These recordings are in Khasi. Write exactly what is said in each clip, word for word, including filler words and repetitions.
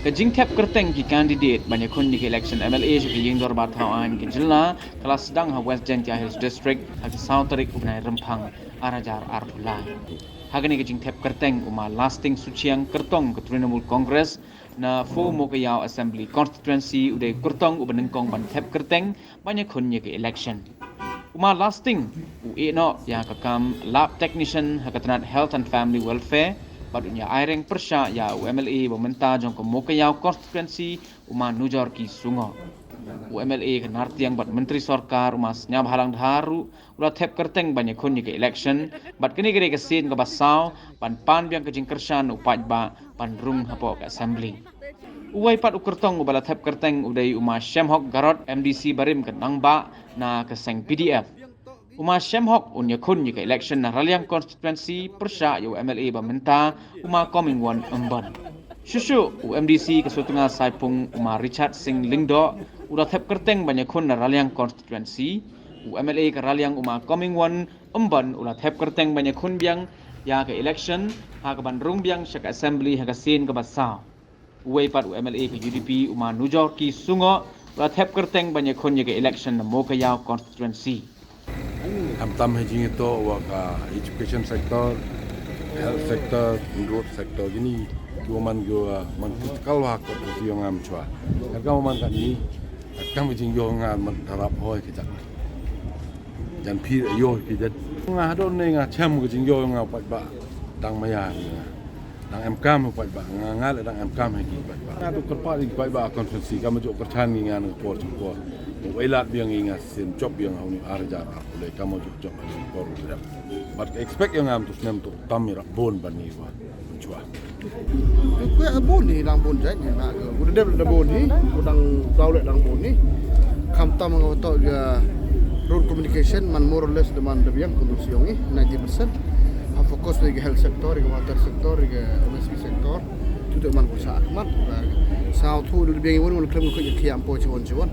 Ka jingthep kyrteng ki candidate ban ïakhun ïa ka election M L A sha ka ïing dorbar thaw aiñ ka jylla ka la sdang ha West Jaintia Hills District ha ka saw tarik u bnai Rymphang ar hajar arphew lai. Ha kane ka jingthep kyrteng u ma Lasting Suchiang kyrtong ka Trinamool Congress na four Mowkaiaw Assembly Constituency u dei kyrtong u ba nyngkong ban thep kyrteng ban ïakhun ïa ka election. U ma Lasting u ïeh noh ïa ka kam lab technician ha ka tnat Health and Family Welfare bad un ïa aireng pyrshah ïa u M L A ba mynta jong ka Mowkaiaw Constituency u ma Nujorki Sungoh. U M L A ka Nartiang bad Myntri Sorkar u ma Sniawbhalang Dhar ruh u la thep kyrteng ban ïakhun ïa ka election bad kane ka dei ka sien kaba saw ban pan biang ka jingkyrshan u paidbah ban rung hapoh ka assembly. Uwei pat u kyrtong uba la thep kyrteng u dei u ma Shemhok Garot, M D C barim ka Nangbah na ka seng P D F. U ma Shemhok un ïakhun ïa ka election na Raliang Constituency pyrshah ïa u M L A ba mynta u ma Comingone Ymbon. Shuh shuh u M D C ka Sutnga Saipung u ma Richard Singh Lyngdoh u la thep kyrteng ban ïakhun na Raliang Constituency. U M L A ka Raliang u ma Comingone Ymbon u la thep kyrteng ban ïakhun biang ïa ka election ha kaban rung biang sha ka assembly ha ka sien kaba saw. Uwei pat u M L A ka U D P u ma Nujorki Sungoh u la thep kyrteng ban ïakhun ïa ka election na Mowkaiaw Constituency. Khamtam ha jingïatoh wa ka education sector, health sector, road sector, kine ki wa man ki wa man critical wa ka constituency yong nga mynchwa. Katkam wa man katne, katkam ka jingïoh nga man ka rap hoi ka jak. Jan phi ïoh ki jat. Nga hadon ne nga chem ka jingïoh nga paidbah dang maya ne nga. Dang emkam ha paidbah, nga nga leh dang emkam ha ki paidbah. Nga tu kyrpad ïa ki paidbah constituency, kam jooh kyrchan ngi nga na ka por jong ka por. Ba u ai lad biang ïa nga sien jop biang ha une u ar hajar arphew lai, kam jooh jop ha une u por u rem. Bad ka expect ïa nga mynta u snem tu tam ïarap bun ban ïa wa mynchwa. Kwah bun hi, dang bun jait hi, na ka u da dep da bun hi, u dang daw leh dang bun hi. Khamtam nga toh ka road communication man more or less da man da biang constituency yong i ninety percent. Ha focus ïa ka health sector, ïa ka water sector, ïa ka M S P sector. Tu tu man ko sa akmat. Sa tu da biang i won won khlem ko khia ampo chiwon chiwon.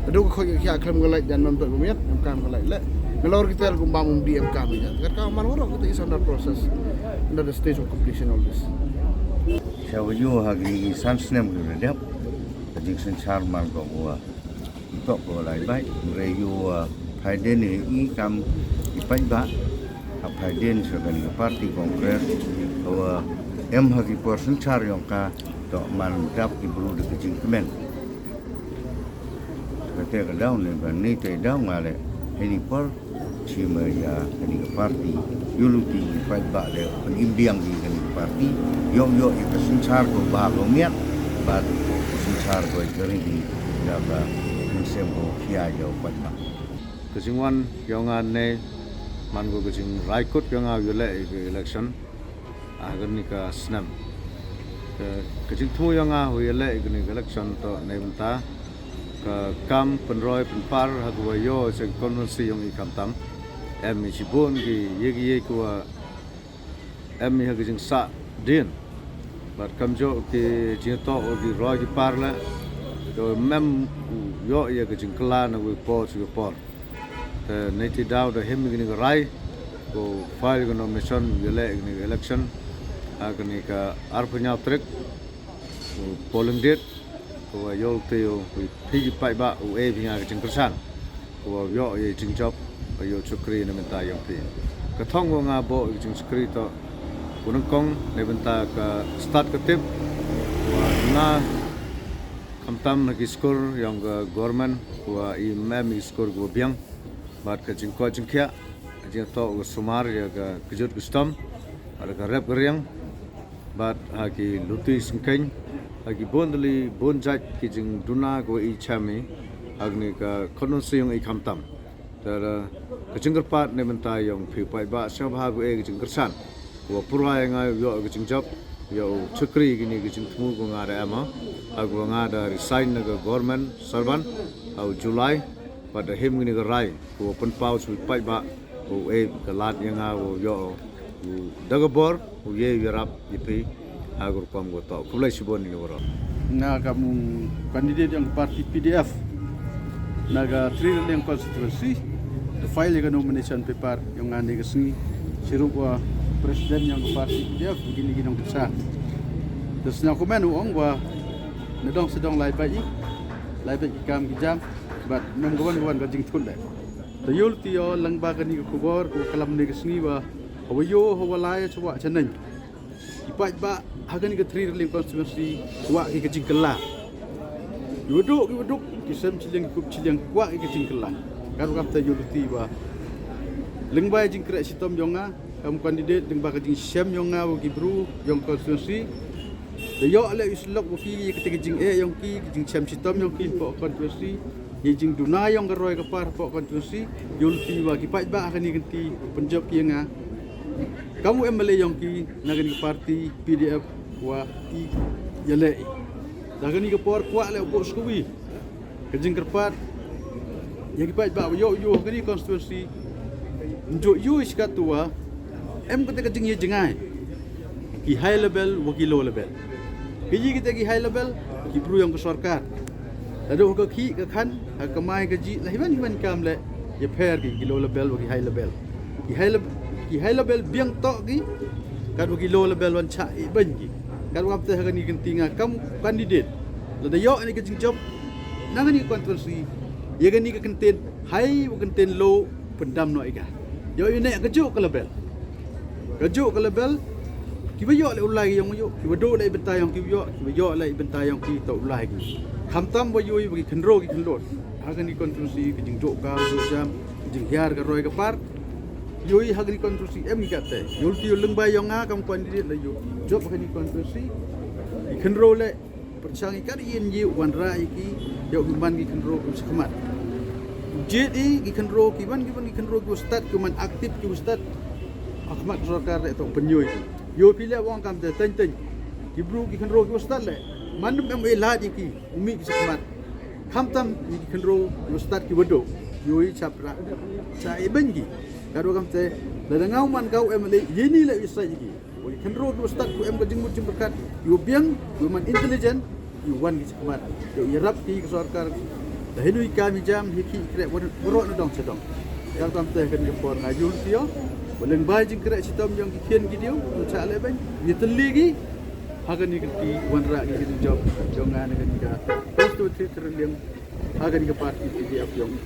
Ado ko khia khlem ko lait jan man pek bumiat, emkam ko lait leh. Ngalor kita kumba mum di emkam ïa. Kat ka man warok kita is under process. Under the stage of completion all this. Sha wa ïoh ha kine ki san snem ki wa dep, ka jingsynshar man ko wa tok ko lai bai, re ïoh, uh, phaiden i kam i paidbah, ha phaiden sha kane ka party Congress, wa em ha ki por synshar yong ka, to man dap ki bru da ka jingkmen. Kata ka daw ne ba ni te daw nga leh, ha ini por, Shi ma ïa kane ka party, ïa luti ki paidbah leh, pynim biang ki kane ka party, ïoh ïoh ïa ka synshar ko ba ko miat, bad ka synshar ko ïa ka ri di, ïa ka mynsiem ko khia ïa u paidbah. Ka jingwan ïa nga ne, man ko ka jingrai kut ïa nga ïa leh ïa ka election. Ha kane ka snem. Ka, ka jingthmu ïa nga u ïaleh ïa kane ka election to na bynta ka kam pynroi pynpar ha ka wa ïoh sha ka constituency yong i khamtam. Em i shibun ki ïa ki ïa ki wa em i ha ka jingsah dien. Bad kamjooh ki jingtoh ki roi ki par leh. Ka mem u ïoh ïa ka jingkylla na ka por sha ka por. Te neti daw da him kine ka rai ko file ka nomination ïaleh kine ka election ha kine ka arphew hynñiew tarik. Polling date ko wa ïoh te ïoh phi ki paidbah u e phi nga ka jingkyrshan ko wa ïoh ïa jingjop wa ïoh chukri na bynta ïong phi. Ka thong ko nga bok ïa jingchukri to ko nyngkong na bynta ka stad ka tip wa nga khamtam ha ki skur ïong ka government ko wa i mem i skur ko wa biang. Bad ka jingkoit jingkhiah, ka jingtoh ka sumar ïa ka kjut ka stom, bad ka rep ka riang, bad ha ki luti sengkeng, ha ki bun tylli bun jait ki jingduna ko i chami, ha kane ka constituency yong i khamtam. Te ka jingkyrpad ne mynta yong phi paidbah sngewbha ko e ka jingkyrshan. Wa pura ïa nga ïoh ka jingjop, ïoh chukri kine ka jingthmu ko nga da ema, ha ko nga da resign na ka government servant, ha u July, bad da him kine ka rai, ko pynpaw shu paidbah, ko e ka lad ïa nga, ko ïoh, ko da ka bor, ko ïe ïarap ïa phi, ha ko rukom ko toh. Khublei shibun ïa waroh. Nga kam u candidate yong ka party P D F. Na ka Three Raliang constituency, da file ïa ka nomination paper yong nga ne ka sngi, shirup wa president yong ka party P D F, kini ki nongkyrshan. Da sñiaw kmen u ong wa Na dong sha dong lai bad i, lai bad ki kam ki jam, bad ym ka wan ka wan ka jingthut leh. Te ïoh lynti ïoh lyngba kane ka khubor, ka klam ne ka sngi ba, hawa ïoh, hawa lai, hawa chaneng. Ki paidbah, ha kane ka Three Rilliang constituency, kwah ki ka jingkylla. Ki waduk, ki waduk, ki sem chiliang, ki kup chiliang, kwah ki ka jingkylla. Ka ruh kam te ïoh lynti ba. Lyngba jingkren shitom ïong nga, kam candidate, lyngba ka jingshem ïong nga, wa ki bru, ïong constituency. Da ïoh leh u slok wa ki, ka te ka jingeh ïong ki, ka jingshem shitom ïong ki, hapoh constituency. Ïa jingduna ïong ka roi ka par hapoh constituency, ïoh lynti wa ki paidbah ha kane ka kynti, pynjop ki ïa nga. Kam u M L A ïong ki, na kane ka party, P D F, wa i, ïaleh i. Da kane ka por kwah leh u buh skwi. Ka jingkyrpad, ïa ki paidbah, wa ïoh, ïoh, ha kane constituency. Njo ïoh i shkat tu wa, em kata ka jingïa jngai. Ki high level, wa ki low level. Ki ïa kita ki high level, ki bru ïong ka sorkar. Lada ka khih ka khan, ha ka mai ka ji, la hi ban hi ban kam leh, ïapher ki, ki low level, wa ki high level. Ki high level, ki high level biang toh ki, katwa ki low level wan chah i ban ki. Katwa te ha kane ka kynti nga kam candidate. Lada ïoh ïa kane ka jingjop, na kane ka constituency, ïa kane ka kyntien, high wa kyntien low, pyndam noh i ka. Ïoh ïa ne ka juh ka level. Ka juh ka level, ki wa ïoh leh u lai ïong ïoh, ki wa duh leh i bynta ïong ki ïoh, ki wa ïoh leh i bynta ïong ki to u lai ki. Khamtam wa ïoh i wa ki khynroo ki khynroo. Ha kane ka constituency, ka jingduh ka, jingduh jam, ka jinghiar ka roi ka par. Ïoh i ha kane ka constituency em ki kate. Ïoh lynti ïoh lyngba ïong nga kam candidate la ïoh. Jop ha kane ka constituency. Ki khynroo leh, pyrshang i kat ïa ïa u wanrah ïa ki, ïa u man ki khynroo ki shakhmat. Jied i ki khynroo ki wan ki wan ki khynroo ki wa stad ki man active ki wa stad. Hakhmat sorkar leh to pynïoh i ki. Ïoh phi leh wa ong kam te teng teng. Ki bru ki khynroo ki wa stad leh. Man em u lad ïa ki, u mih ki shakhmat. Khamtam ïa ki khynroo ki wa stad ki wa duh. Ïoh i chap rah. Chah i ban ki. Katwa kam te, lada nga u man ka u M L A, ïa ni leh u isai ïa ki. Wa ki khynroo ki wa stad ki wa em ka jingmut jingpyrkhat, ki wa biang, ki wa man intelligent, ki wa wan ki shakhmat. Ïa u ïarap ki ka sorkar. Da hynrei kam i jam, hi ki kreh, wa, waroh na dong sha dong. Ïa kam te kane ka por nga ïoh lynti ïoh. Wa lyngba jingkreh shitom ïong ki khien ki diew, u chah leh ban. Ïa tylli ki, ha kane ka kynti wanrah ki ka jingjop, ïong nga na kane ka constituency Three Rilliang, ha kane ka party P D F ïong.